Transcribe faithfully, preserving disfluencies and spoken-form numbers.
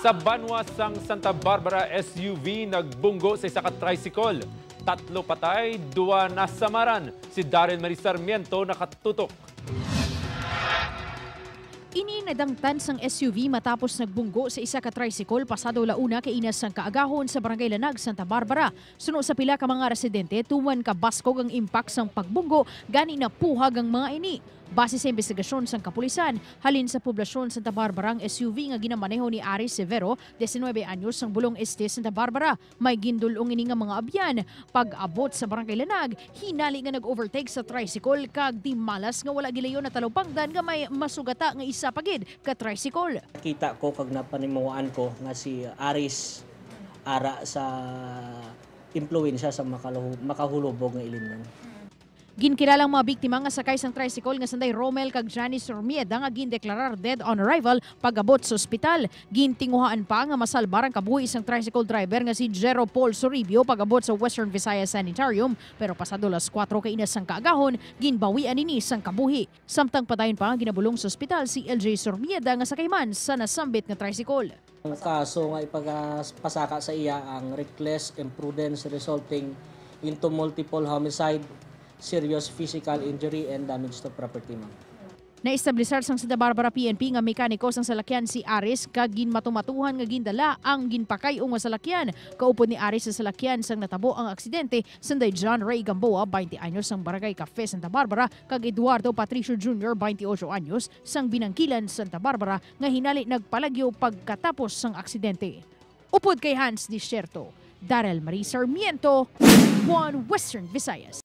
Sa banwa sang Santa Barbara, S U V nagbunggo sa isa ka tricycle. Tatlo patay, duwa nasamaran. Si Darren Marie Sarmiento nakatutok. Ini nadangtan sang S U V matapos nagbunggo sa isa ka tricycle pasado la una kainas sang kaagahon sa Barangay Lanag, Santa Barbara. Suno sa pila ka mga residente, tuman ka baskog ang impact sang pagbunggo, gani napuhag ang mga ini. Base sa imbestigasyon sang kapulisan, halin sa poblasyon Santa Barbara ang S U V nga ginamaneho ni Aris Severo, diecinuebe anyos, sang Bulong Este, Santa Barbara. May gindul-ong ini nga mga abyan. Pag-abot sa Barangay Lanag, hinali nga nag-overtake sa tricycle kag di malas nga wala gilayon natalupangdan nga may masugata nga isa pa gid ka tricycle. Kita ko kag napanimuan ko nga si Aris ara sa impluwensya sa makaluhu-, makahulubog nga ilimnon. Ginkilalang mga biktima nga sakay sang tricycle nga sanday Romel kag Janice Urmieda nga gindeklarar dead on arrival pag-abot sa ospital. Gintinguhaan pa nga masalbar ang kabuhi sang tricycle driver nga si Jero Paul Soribio pag-abot sa Western Visayas Sanitarium, pero pasado las kuwatro kainas sang kaagahon, ginbawian ini sang kabuhi. Samtang padayon pa nga ginabulong sa ospital si L J Sormieda nga sakay man sa nasambit nga tricycle. Ang kaso nga ipagpasaka sa iya ang reckless imprudence resulting into multiple homicide, serious physical injury, and damage to property, ma'am. Naestablisar sang Santa Barbara P N P nga mekaniko sang salakyan si Aris kag ginmatumatuhan nga gindala ang ginpakay-o nga salakyan. Kaupod ni Aris sa salakyan sang natabo ang aksidente, sanday John Ray Gamboa, twenty anyos, sang Barangay Cafe, Santa Barbara, kag Eduardo Patricio Junior, twenty-ocho anyos, sang Binangkilan, Santa Barbara, nga hinali nagpalagyo pagkatapos sang aksidente. Upod kay Hans Desierto, Daryl Marie Sarmiento, One Western Visayas.